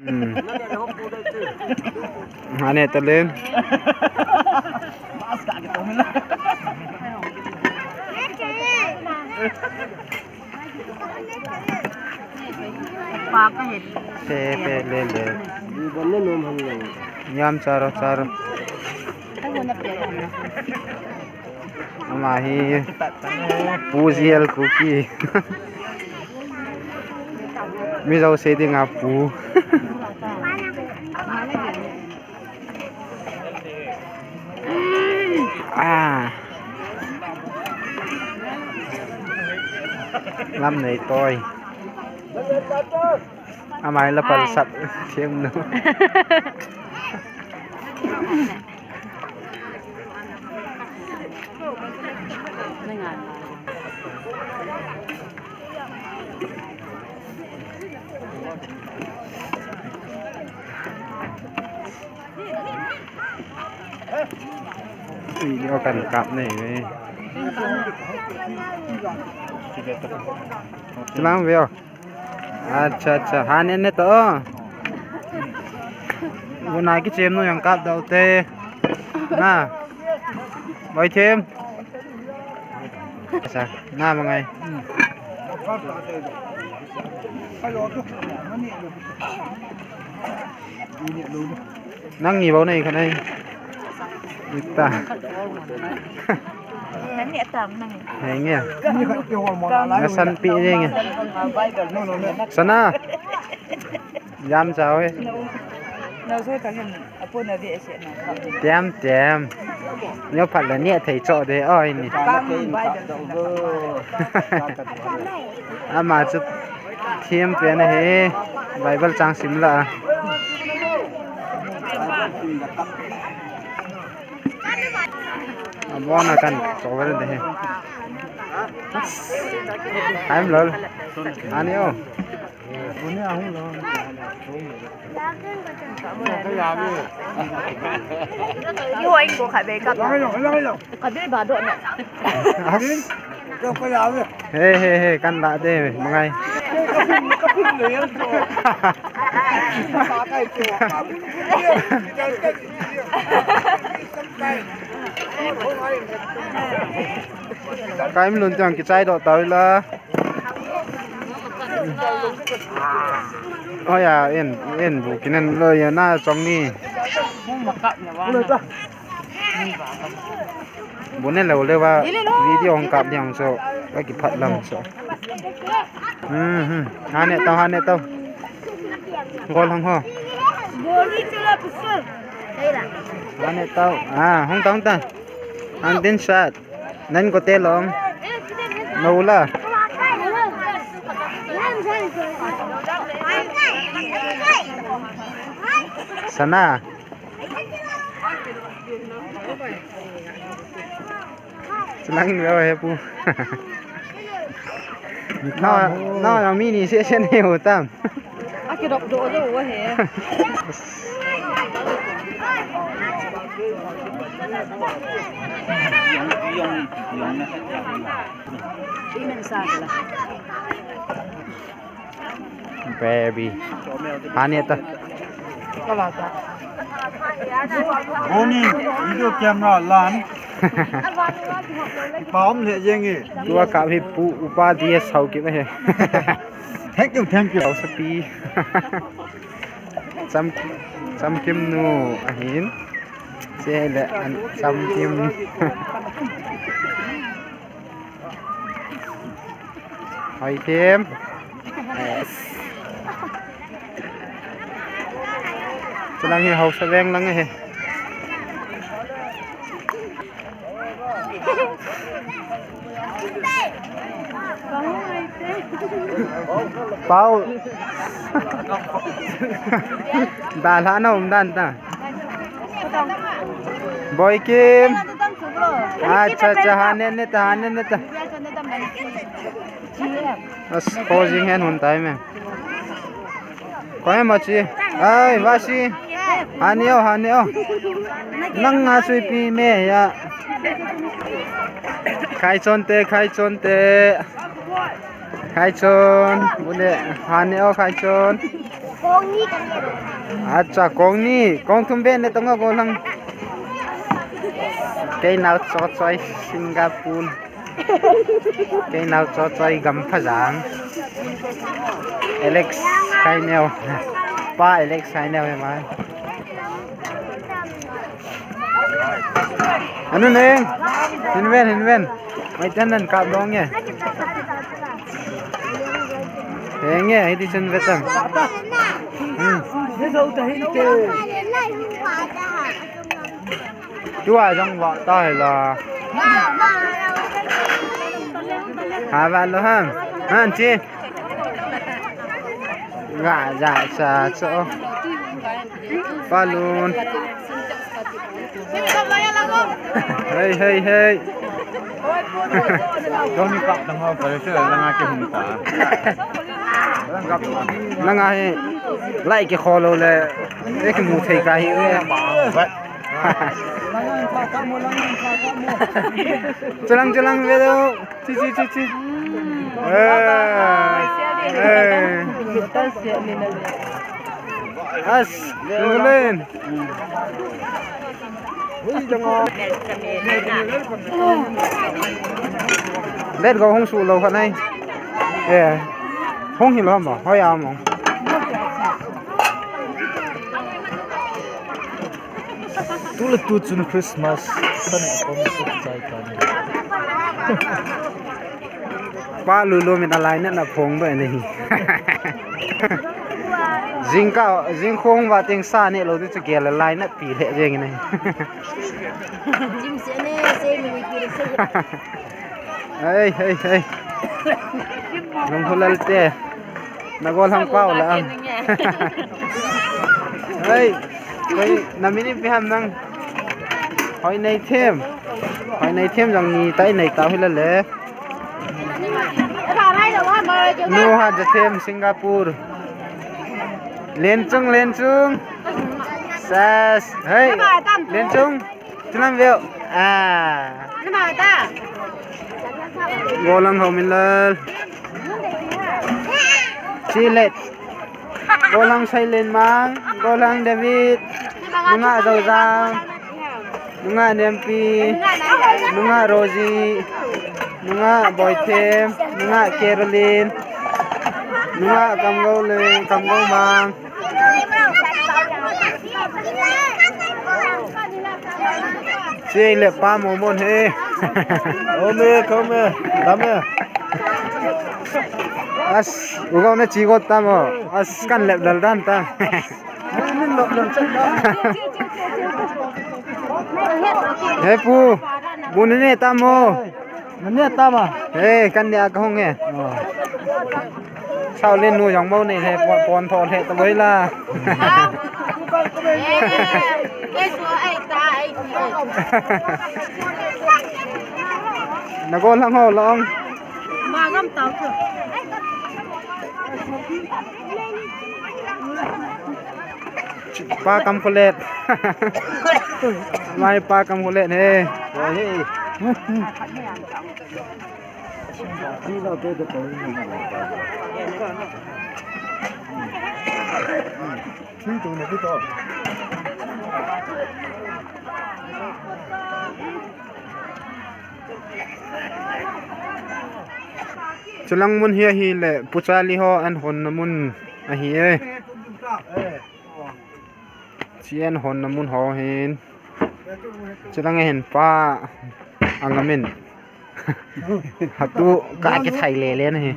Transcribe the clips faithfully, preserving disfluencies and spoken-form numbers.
Hmm. Ane talen. Pe, pe, le, le. Yam charo, charo. Ama hi Pu Ziel Kuki. Mizo sei dinga Pu. Ah. Lam nei toi. Amai la pal sat thiam nu. Video kan kap nei ve. Lang ve o. Acha, acha. Han en ne to. Guna kichem nu jong kap dau te. Na. Boithem. Acha, na mangai. Nang ni bau nei khanai. Ita. Nang ni atang nang. Henge. Nasan pi jenge. Sana. Jam chao he. Tiam, tiam. Neo phat le ni thei cho de oi ni. Ama chu thiam pen ahi. Bible chang sim la. Abona kan cover de he. Time lol. Ani o. He, he, he, kan la de, mangai. Kaim lun chang kichai do tau la. Oi ya, en, en bu kinen lo ya na chong ni. Bu ne lo le wa video hong kap diang so, ka kiphat lang so. Hmm, hmm. Ha ne tau, ha ne tau. Gol hong ho. Ha ne tau. Ah, hong tau ta. Hang din sat. Nan ko te long. Nola. Sana. Chulang lo he pu. Na, na, na mini se se ne ho tam. A kidop do do he. Baby. Hani ta. Boni, video camera lan. Pom le jeng e. Tua ka hi pu upa dia sau ki he. Thank you, thank you. Sau sapi. Cham, Chamkim nu ahin. Che le an Chamkim. Hoi them. Yes. Chulang hi hausa veng lang he. Pau. Dalha na um dan ta. Boy Kim. Acha, acha, hanen ne ta, hanen ne ta. As, posing hen hun tai me. Koi ma chi. Ai, va si. Hani o, hani o. Nang nga sui pi me ya. Khai chon te, khai chon te. Khai chon. Bule, hani o, khai chon. Acha, kong ni, kong thum be ne tonga go lang. Kei nau cho choi Singapore. Kei nau cho choi gam phajang. Alex Saineo. Pa Alex Saineo he mai. Anu neng. Hin ven, hin ven. Mai tan nan kap dong nge. Henge, hiti chun ve tan. Hmm. Tua jong va ta hi la. Ha va lo ham. Han chi. Ga ja sa cho. Balloon. Hey, hey, hey. Doni kap tang ho, pare se langa ke hum ta. Langa hi lai ke kholo le, ek mu thei ka hi. Chalang, chalang ve do. Chi, chi, chi, chi. Eh. Eh. As, Ngulen. Let go hung su lo kha nai. Eh. Hung hi lo ma. Hoi a mo. Tule tu chun Christmas kan a pom suk chai kan. Pa Lulu min a lainat na phong do ne hi. Jingkah, jingkhong va ting sa ne lo tu chu gel a lainat pi le jeng ne. Jim se ne, se mi pi se. Hey, hey, hey. Nung hulal te. Na gol hang pau la am. Hey. Hey, na min ipi ham nang. Hoi nei them. Hoi nei them jong ni tai nei tau hi la le. Nu ha ja them Singapore. Len chung, len chung. Sas. Hey. Len chung. Tulam veo. Ah. Golang Hominlal. Chilet. Golang Sailen Mang. Golang David. Nunga Zauzang. Nunga Nempi. Nunga Rosie. Nunga Boithem. Nunga Caroline. Nunga Kamgou le, Kamgou Mang. Chei le pa mo mon he. Ome, kome, dame. As, ugo na chi got tamo. As kan lep dal dan ta. He pu, bu ne ne tamo. Nane tama. He, kan nia ka hung he. Sao len nu jong mo nei he, pon, pon tho he, ta loi la. Na go lang ho long. Ma gam tau ko. Pa kam kholet. Mai pa kam kholet he. Chulang mun hi ahile, Pu Charlie ho an hon na mun ahi e. Chi an hon na mun ho hin. Chulang hin pa angamin. Hatu ka kithai le le na hi.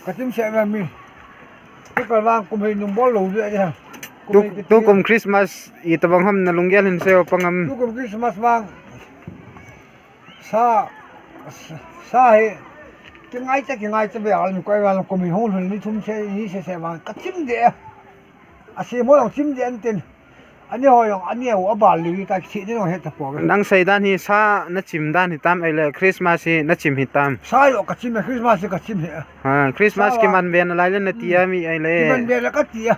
Ka tim se ba mi. Tu ka lang kum hei nung bol lo le ha. Tu, tu kum Christmas i tabang ham na lunggel hin seo pangam. Tu kum Christmas vang. Sa, sa he, kingai ta, kingai ta be al mi koi wal komi hong lhun ni thum se, ni se se wang, ka thim de. A se mo long thim de an tin. Ani ho yong, ani ho a bal li ta si ni long he ta po. Nang sei dan hi sa na chim dan hi tam, ei le Christmas hi na chim hi tam. Sa yo ka chim, Christmas ka chim he. Ha, Christmas ki man be na lai le na ti a mi ei le. Ki man be la ka ti a.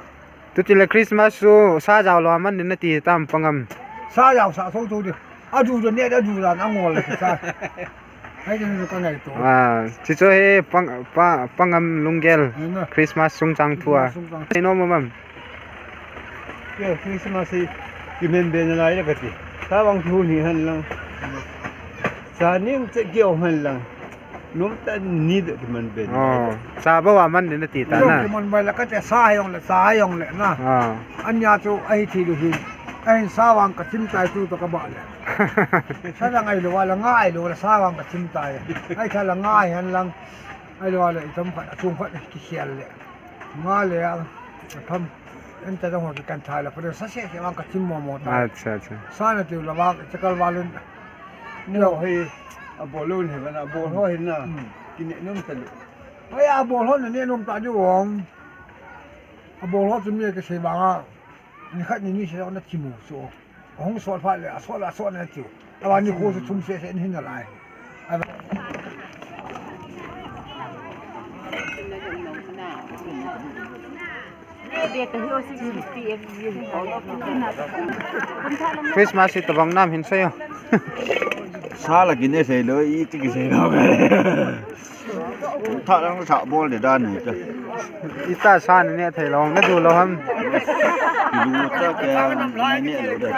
Tuti le Christmas chu sa jao lo man din na ti tam pangam. Sa jao sa so tu di. A du du ne da du da na ngol le sa. Ai, ka ngaito. Ah, chuche hi pang, pa, pangam lunggel. Ai na. Christmas chungchang thu a. Christmas chungchang. Sei nom am? Kei Christmas hi kiman be nalai le kati. Tabang thu ni hen lang. Sa ning che kio hen lang. Nom tah ni de kiman be nalai. Oh, sa bou a man de nati ta na. Nom kiman be le kati, sa jong le, sa jong le na. Ah. Ania chu ahi thei lou hi. Ahin sa vang ka chim tai tu toh ka ba le. Sa la ngai lou, la ngai lou, la sa vang ka chim tai. Ai sa la ngai hen lang. Ai lou le, i tom khat, a chung khat, ki sial le. Nga le, a, a tham. En ta dong ho ki kan thai la, pa sa se se vang ka chim mo mo tai. Acha, acha. Sa na tiu la vang, chakal valen. Ni ho hi, a bol lou ni vang, a bol ho hi na. Hmm. Ki ne nom ta lou. Ai a bol ho ne ne nom ta lou vang. A bol ho chu mi ki sei vang a. Ni khat ni ni se na chim mo so. Hung sol pha le, a sol, a sol na tiu. Awa ni khu su thum se se ni na lai. Christmas hi tabang nam hin sei o. Sa la ki ne sei lou, i ti ki sei lou. Tha lang sa bol de dan ni ta. Ita sa ni ne thei lou, na du lou ham. Ki lu ta ke ne lou da.